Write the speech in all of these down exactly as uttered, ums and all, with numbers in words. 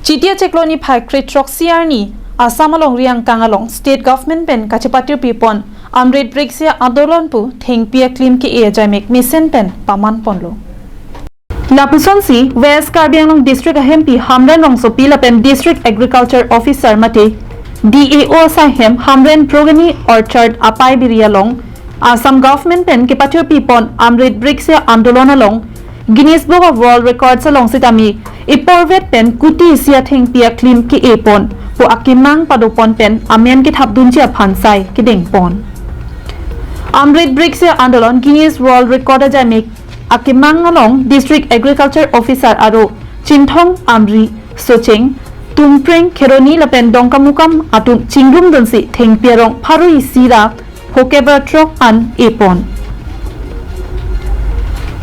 Chiti achiklo niphai krethrok arni Assam alongri angkang along State Government pen kachepatirpi pon Amrit Brikshya Andolon pu thengpi aklim ke-e ajaimek mesen pen paman ponlo. Lapusonsi West Karbi Anglong District ahempi Hamren Rongsopi lapen District Agriculture Officer mate D A O asai ahem Hamren Progeny Orchard apai biri along Assam Government pen kepatirpi pon Amrit Brikshya Andolon along Guinness Book of World Records along sitame iporvet pen kuti isi athengpi aklim ke-e pon pu akemang padopon pen amen kethapdunji aphan sai kedeng pon. Amrit Brikshya Andolon Guinness World Record ajaimek akemang along District Agriculture Officer aro Chinthong Amri, Socheng, Tumpreng, Kheroni lapen Dongkamukam atum chingrumdunsi thengpi arong pharo isi ra phokep ra throk an e pon.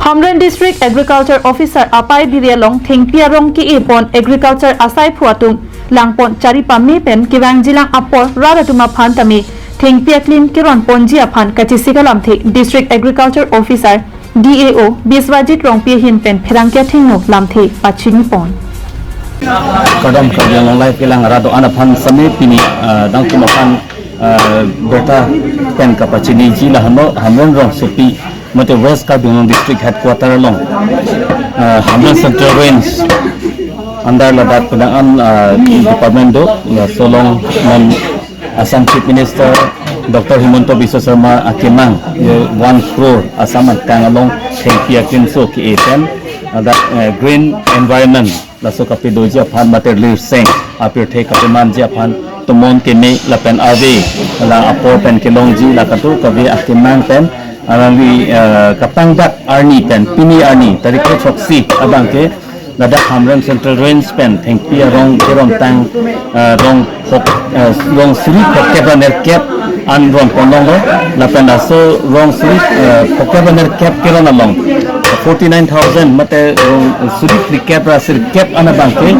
Hamren District Agriculture Officer apai biri along thengpi arong ke-e pon agriculture asaiphu atum langpon chari pame pen kevangjilang apor rat atum aphan tame thengpi aklim keron ponji aphan kachesik alamthe District Agriculture Officer D A O Biswajit Rongpi ahin pen pherangke athengno lamthe pachini pon. Kardom Karbi Anglong Live kelang rat do-an aphan same pini, ah, nangtum aphan, ah, birta pen kapachiniji la hano Hamren Rongsopi mate West Karbi Anglong District Headquarter along, ah, Hamren Central Range under ladak penang an, ah, department do, laso along non Assam Chief Minister Doctor Himanta Biswa Sarma akemang, ye one crore Assam angkang along thengpi aklimso ke-e pen, ladak, eh, green environment laso kapedoji aphan mate lirseng apirthe kapemanji aphan tomon keme lapen ave la apor pen kelongji la kadokave akemang pen alangli, eh, kapangdak arni pen pini arni tarik krethrok isi abangke ladak Hamren Central Range pen thengpi arong kerongtang, eh, rong phok, eh, rong suri phokep ra nerkep an ron ponlonglo, lapen laso rong suri, eh, phokep ra nerkep keron along forty nine thousand mate rong suri phlikep ra sirkep an abangke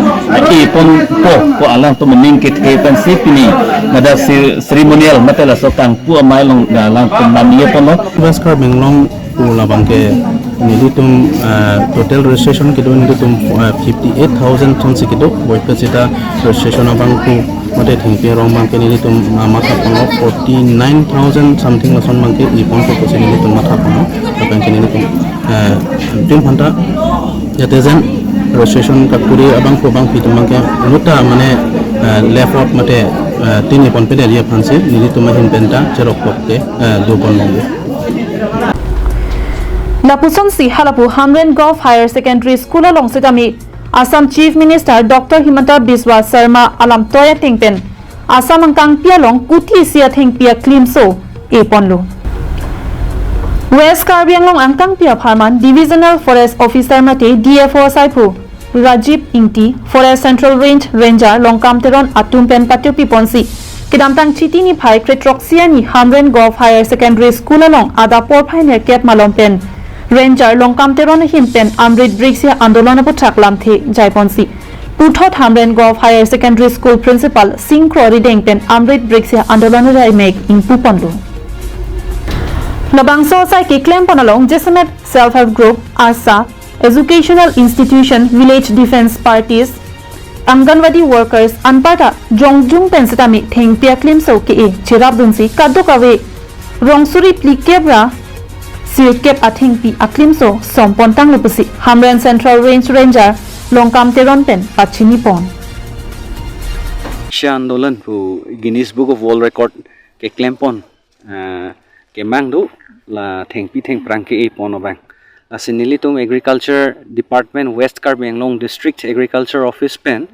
e ponpo pu alangtum aning kethe pensi pini ladak se-, ceremonial mate laso kangpu amei along, eh, alangtum nangji ponlo. West Karbi Anglong pu labangke nelitum, ah, total registration kedo nelitum, ah, fifty eight thousand thonsi kedo, boypet seta registration abangke mate thengpi arong abangke nelitum, ah, matha ponlo forty nine thousand something lason abangke e ponpo pusi nelitum matha ponlo, lapen ke nelitum, ah, tim phanta jate jen registration kakuri abangke abangpi atum abangke nuta mane, ah, left out mate, ah, tin e ponpe deri aphansi nelitum ahin penta cherok tok ke, ah, do ponlonglo. Lapusonsi halapu Hamren Govt Higher Secondary School along sitame Assam Chief Minister Doctor Himanta Biswa Sarma alamtoi ateng pen Assam angkangpi along kuti isi athengpi aklimso e ponlo. West Karbi Anglong angkangpi apharman Divisional Forest Officer mate D F O asaiphu Rajiv Ingti, Forest Central Range Ranger Longkam Teron atum pen patirpi ponsi kedamtang Chiti niphai krethrok arni Hamren Govt Higher Secondary School along adap porphai nerkep malom pen Ranger Longkam Teron ahin pen Amrit Brikshya Andolon aputhak lamthe jai ponsi puthot Hamren Govt Higher Secondary School Principal Singkro Rideng pen Amrit Brikshya Andolon ajaimek ingpu ponlo. Labangso asai keklem pon along jasemet Self Help Group, ASHA, Educational Institution, Village Defence Parties, Anganwadi Workers anparta jongjung pen sitame thengpi aklimso ke-e cherapdunsi kadokave rong suri phlikep ra sirkep athengpi aklimso som pontanglo pusi Hamren Central Range Ranger Longkam Teron pen pachini pon. Brikshya Andolan pu Guinness Book of World Record keklem pon, ah, kemang do la thengpi thengphrang ke-e pon abang. Lasi nelitum Agriculture Department West Karbi Anglong District Agriculture Office pen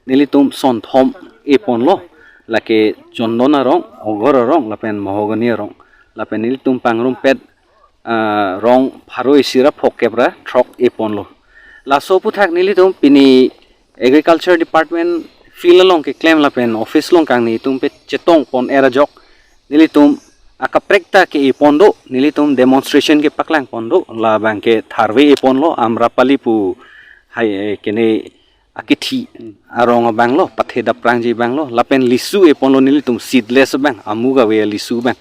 nelitum sonthom e ponlo, lake chondon arong, ogor arong lapen mahogany arong, lapen nelitum pangrumpet, ah, rong pharo isi ra phokep ra throk e ponlo. Laso aputhak nelitum pini Agriculture Department field along keklem lapen office along kangni atum pen chetong pon er ajok nelitum akaprek ta ke-e pon do, nelitum demonstration kepaklang pon do, labangke tharve e ponlo, Amrapali pu hai, eh, kene akithi arong abanglo, pathe daprangji abanglo, lapen lisu e ponlo nelitum seedless abang, amuk ave lisu abang.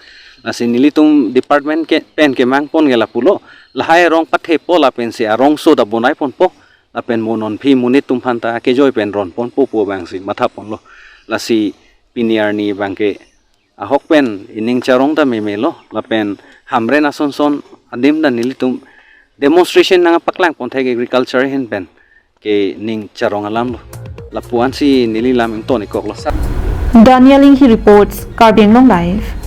Lasi nelitum department ke pen kemang pon ke lapulo, lahai arong pathepo lapensi arongso ta bonai ponpo, lapen mo non aphi monit atum aphan ta kejoi pen ron ponpo pu abangsi matha ponlo. Lasi pini arni abangke ahok pen ining charong ta memelo, lapen Hamren asonson adim ta nelitum demonstration nangpaklang pon thek agriculture ahin pen ke ning charong alam lo. Lapu-ansi neli lam ington-ik koklo. Daniel Inghi reports, Karbi Anglong Live.